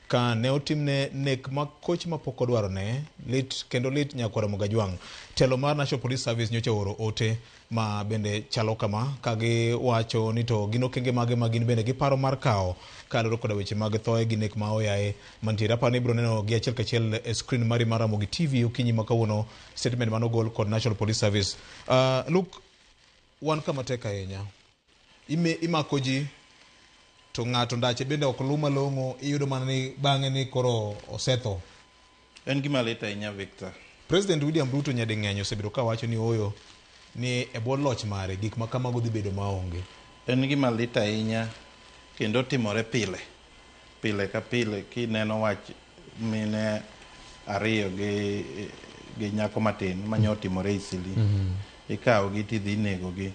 Ka ne otimne nek ma koch ma pok odwarone lit kendo lit nyakwar Mugajwang'. Telo mar National Police Service nyocha ooro ote ma bende chalo kama ka giwacho ni to gin okenge mage ma gin bende giparo mar kawo kaluwore koda weche mag thoe gi nek ma oyaye mantiere. Aparo ni ibiro neno gi achiel kachiel e screen mari mar Ramogi TV okinyi ma kawuono statement manogol kod National Police Service. Luke, wan kama tek ahinya. Imako ji to ng'ato ndache bende ok luw malong'o, iyudo mana ni bang'e ni koro osetho. En gima lit ahinya, Victor. President William Ruto nyading'eny osebedo ka wacho ni ooyo ni e bwo loch mare gik ma kamago dhi bedo maonge. En gima lit ahinya kendo timore pile. Pile ka pile kineno wach mine ariyo gi nyako matin manyo otimore Isili. Ikawo gi tidhi inego gi.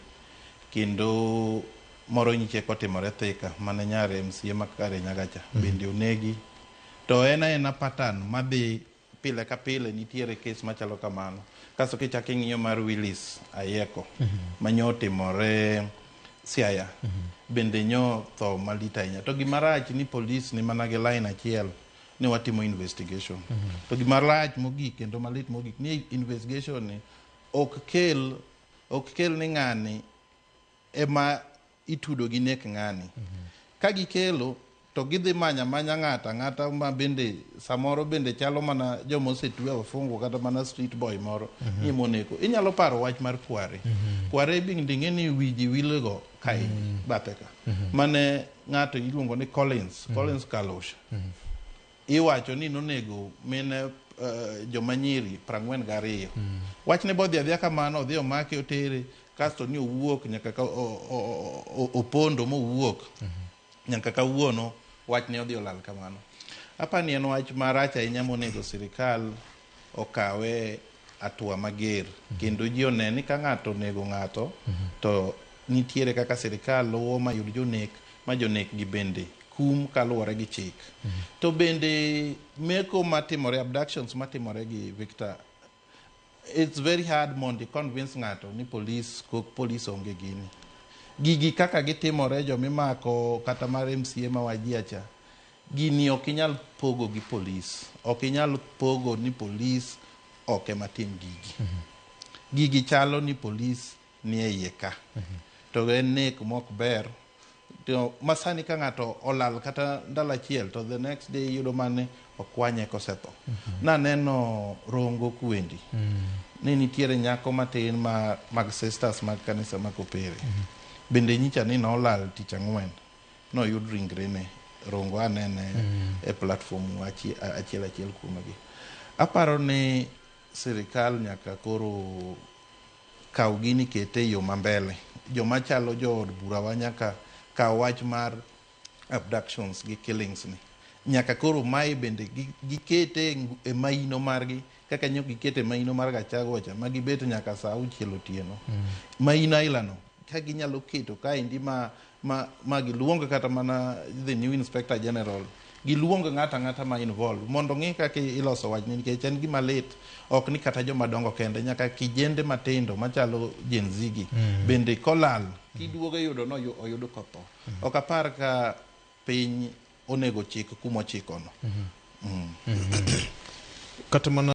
Kendo moro nyiche kotimore Thika mane nyar MCA ma Kirinyaga cha bende onegi. To en aena pattern madhi pile ka pile nitiere kes machalo kamano. Kasto kichako ing'iyo mar Willis Ayeko manyo otimore Siaya bende nyo tho malit ahinya. To gima rach ni polis ni mana gi line achiel ni watimo investigation. To gima rach mogik kendo malit mogik ni investigation ni ok kel ni ng'ani ema itudo gi nek ng'ani. Ka gikelo to gidhi manyo amanya ng'ato ang'ata ma bende samoro bende chalo mana joma osetwe wafungwa kata mana street boy moro ni moneko. Inyalo paro wach mar Kware. Kware bende ing'e ni wi ji wilgo kaendi bathe ka. Mane ng'ato iluongo ni Collins Kalusha. Iwacho ni nonego mine joma nyiri 42. Wachne bodhi adhiya kamano, odhi omake otere, kasto ni owuok nyaka ka opondo mowuok nyaka kawuono wachne odhi olal kamano. Apani en wach marach ahinya monego sirikal okawe hatua mager kendo ji one ni ka ng'ato onego ng'ato to nitiere kaka sirikal luwo mayud jonek ma jonek gi bende kum kaluwore gi chik. To bende meko matimore, abductions matimore gi, Victor, it's very hard mondo i convince ng'ato ni police kok police onge gini. Gigi kaka gitimore, jomimako kata mar MCA ma Wajir cha, gini ok inyal pogo gi police, ok inyal pogo ni police ok ema tim gigi. Gigi chalo ni police ni e iye ka to en nek mok ber. To masani ka ng'ato olal kata ndalo achiel to the next day iyudo mane okwanye kosetho. Naneno Rongo Kwendi ni nitiere nyako matin ma mag sisters mag kanisa ma Kopere bende nyicha ni nolal tich ang'wen noyud ringrene Rongo anene e platform achiel achiel kuomgi. Aparo ni sirikal nyaka koro kaw gini kete e yo mambele. Joma chalo jood burawa nyaka kaw wach mar abductions gi killings ni. Nyaka koro mae bende gikete e maino margi kaka nyo gikete e maino mar Gachagua cha ma gibet nyaka saa 6 otieno. Maino aila no ka ginyalo keto kaendi ma giluong kata mana the new inspector general, giluong ng'ato ang'ata ma involved mondo ng'i kaka iloso wachni, nikech en gima lit. Ok ni kata joma dongo kende, nyaka kijende matindo machalo Gen Z gi bende kolal kiduogo yudo no oyud kotho. Ok apar ka piny onego chik kumochikono. Kata mana